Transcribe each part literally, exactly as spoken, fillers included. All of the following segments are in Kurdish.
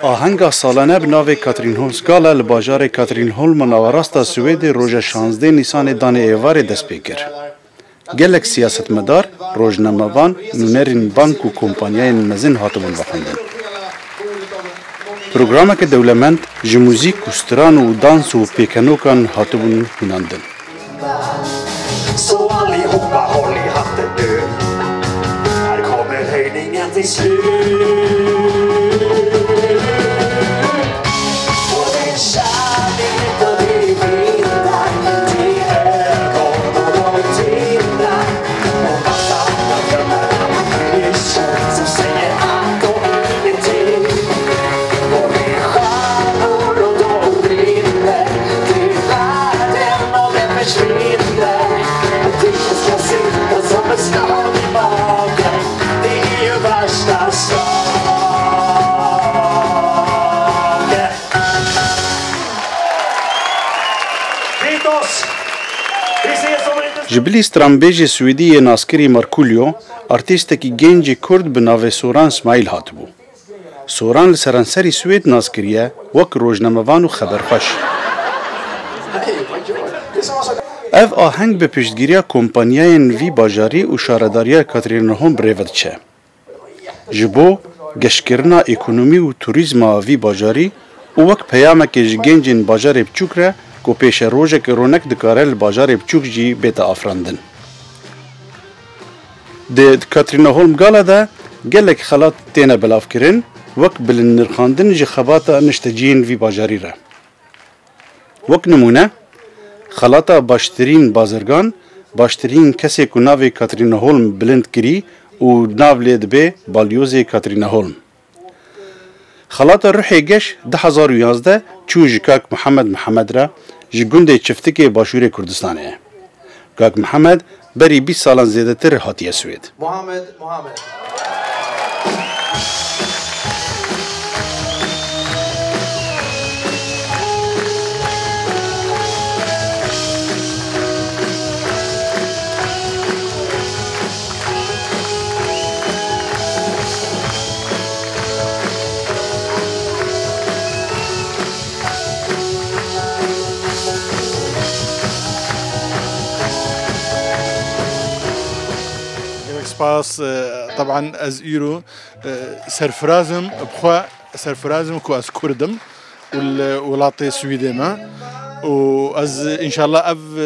Ahenga salane bi navê Katrînholmsgala li bajarê Katrînholm û nawerasta Swêdê roja şazdeh Nîsanê danê êvarê dest pê kir. Gelek siyasetmedar, rojnamevan, nûnerên bank û kompanyayên mezin hatibûn vexwendin. Programeke dewlemend ji muzîk û stran û dans û pêkenokan hatibûn hînandin. Så allihopa, håll i hatten nu. Här kommer höjningen till slut. Och den kärleken vi bildar, det är ögon och de tindrar. Och massa andra drömmar om klyschor som säger allt och ingenting. Och vi är stjärnor och de brinner. Till världen och den försvinner. Och tiden ska sitta som en slag i magen. Det är ju värsta slaget. Kritos! Vi ses om inte... Ji bilî stranbêjê Swêdî yê naskirî Markulyo, artîstekî gencê Kurd bi navê Soran Smaîl hatibû. Soran li seranserî Swêd nas kiriye wek rojnamevan û xeberxweş. Ev aheng bi piştgiriya kompanyayên vî bajarî û şaredariya Katrînholm bi rê ve diçe. Ji bo geşkirina ekonomî û turîzma vî bajarî û wek peyamekê ji gencên bajarê biçûk re ku pêşerojeke ronek dikare li bajarê biçûk jî bête afirandin. Di Katrînholm Gala de gelek xelat têne belavkirin, wek bilindnirxandin ji xebata nişteciyên vî bajarî re. Wek nimûne, xelata baştirîn bazirgan, baştirîn kesê ku navê Katrînholm bilind kirî û nav lê dibe balyozê Katrînholm. Xelata Ruhê Geş du hezar û yazdeh çû ji kak Mihemed Mihemed re, ji gundê Çiftikê Başûrê Kurdistanê ye. Kak Mihemed berî bîst salan zêdetir hatiye Swêd. Muhammed Muhammed. Gelek spas. E, teban ez îro, e, serfiraz im, bi xwe serfiraz im ku ez Kurd im û li welatê Swîdê me. Û ez înşallah ev, e,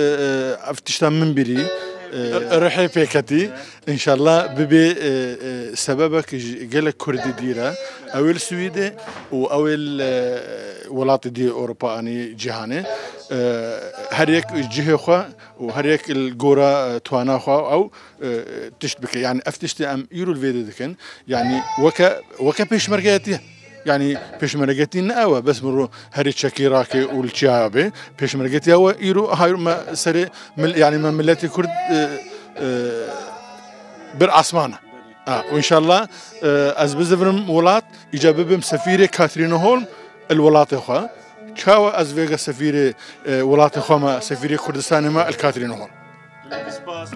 ev tişta min birî, e, rihê pêketî. Înşallah bibe, e, e, sebebek ji gelek Kurdî dî re. Ew ê li Swîdê û ew ê li, e, welatê dî Ewropa anî cîhanê. E, her yek cihê xwe û her yek li gora, e, twana xwe ew, e, tişt bike. Yani ev tiştê em îro li vê dê dikin. Yani weke, weke pêşmergeyetî. Yani pêşmergetî ne ew e, bes min ro herî çekî rake û li çiya be. Pêşmergetî ew e, îro hay me serê mil-, yani me miletê Kurd, e, e, bir asmana. Ha, û înşallah, e, ez bizivirim welat, îca bibim sefîrê Katrînholm el welatê xwe. Çawa ez vêga sefîrê, e, welatê xwe me, sefîrê Kurdistanê me el Katrînholm.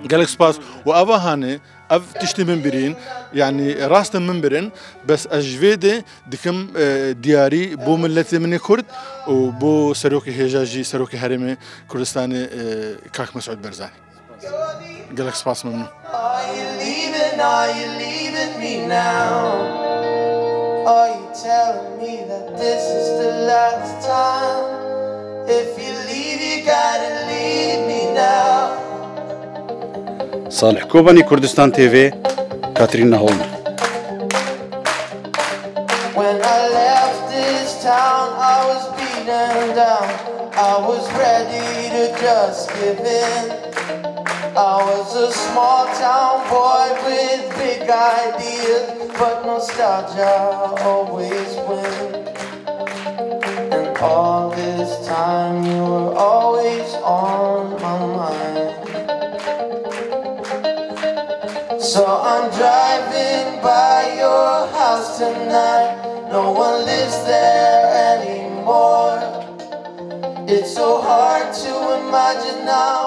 Gelek spas. Û eva hanê, ev tiştê min birîn, yani rast e min birin, bes ez ji vê dê dikim, e, diyarî bo miletê min ê Kurd û bo serokê hêja jî, serokê herêmê Kurdistanê, e, kak Mesûd Barzanî. Gelek spas, memnun. Are you leaving? Are you leaving me now? Are you telling me that this is the last time? If you leave, you gotta leave me now. Salih Kobanî, Kurdistan T V, Katrînholm. When I left this town, I was beaten down. I was ready to just give in. I was a small town boy with big ideas, but nostalgia always wins. And all this time you were always on my mind. So I'm driving by your house tonight. No one lives there anymore. It's so hard to imagine now.